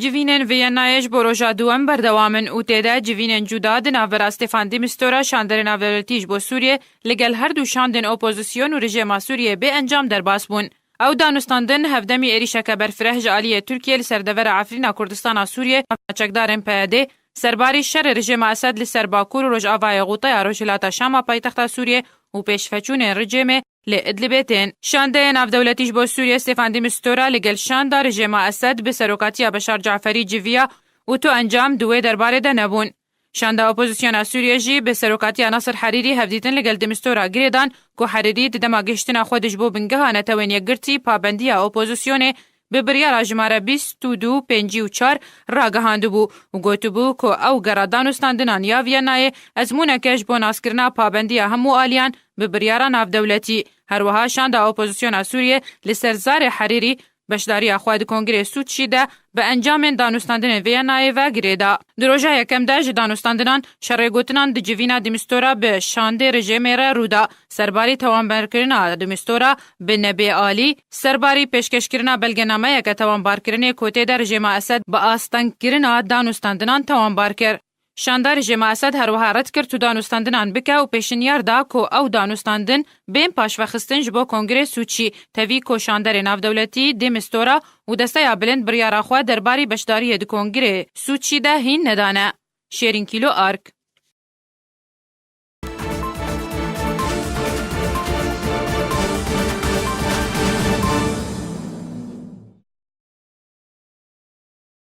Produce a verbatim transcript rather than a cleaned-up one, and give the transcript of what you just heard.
Civînên Vîyennayê ji bo roja duwem berdewam in û tê de civînên cuda di navbera Stefan de Mistura, şanderê navdewletî ji bo Sûriyê, li gel her du şandên opozîsyon û rejêma Sûriyê bê encam derbas bûn. Ew danûstandin hevdemî êrîşeke berfireh ji aliyê Tirkiyê li ser devera Efrîna Kurdistana Sûriyê, çekdarên P Y D, serbarî şerê rejêma Esed li ser Bakur û rojavayê Xûteya Rojhilata Şama paytexta Sûriyê û pêşveçûnên rejêmê li Idlibê tên. Şandeyê navdewletî ji bo Sûriyê Stefan de Mistura li gel şanda rejêma Esed bi serokatiya Beşar Caferî civiya û tu encam di wê derbarê de nebûn. Şanda opozisyona Sûriyê jî bi serokatiya Nasir Herîrî hevdîtin li gel de Mistura girêdan ku Herîrî di dema gihiştina xwe de ji bo bingeha Netewên Yekgirtî pabendiya opozisyonê bi biryara jimare bîst û du pêncî û çar ragihandibû û gotibû ku ew gera danûstandinan ya Vîyennayê ezmûneke ji bo naskirina pabendiya hemû aliyan bi biryara navdewletî. Her wiha şanda opozisyona Sûriyê li ser zarê Herîrî beşdariya xwe di Kongrê Sûçî de bi encamên danûstandinên Vîyennayê ve girê da. Di roja yekem de ji danûstandinan şerê gotinan di civîna de Mistura bi şandê rejêmê re rû da. Serbarî tewanbarkirina de Mistura bi nebê alî, serbarî pêşkêşkirina belgenameyeke tewanbarkirinê ku tê de rejêma Esed bi astengkirina danûstandinan tewanbar kir. Şanda rejêma Esed her wiha red kir tu danûstandinan bike û pêşinyar da ku ew danûstandin bên paşvexistin ji bo Kongrê Sûçî, tevî ku şanderê navdewletî de Mistura û desteya bilind biryara xwe derbarî beşdariyê di Kongrê Sûçî de hîn nedane. Şêrîn Kîlo Ark.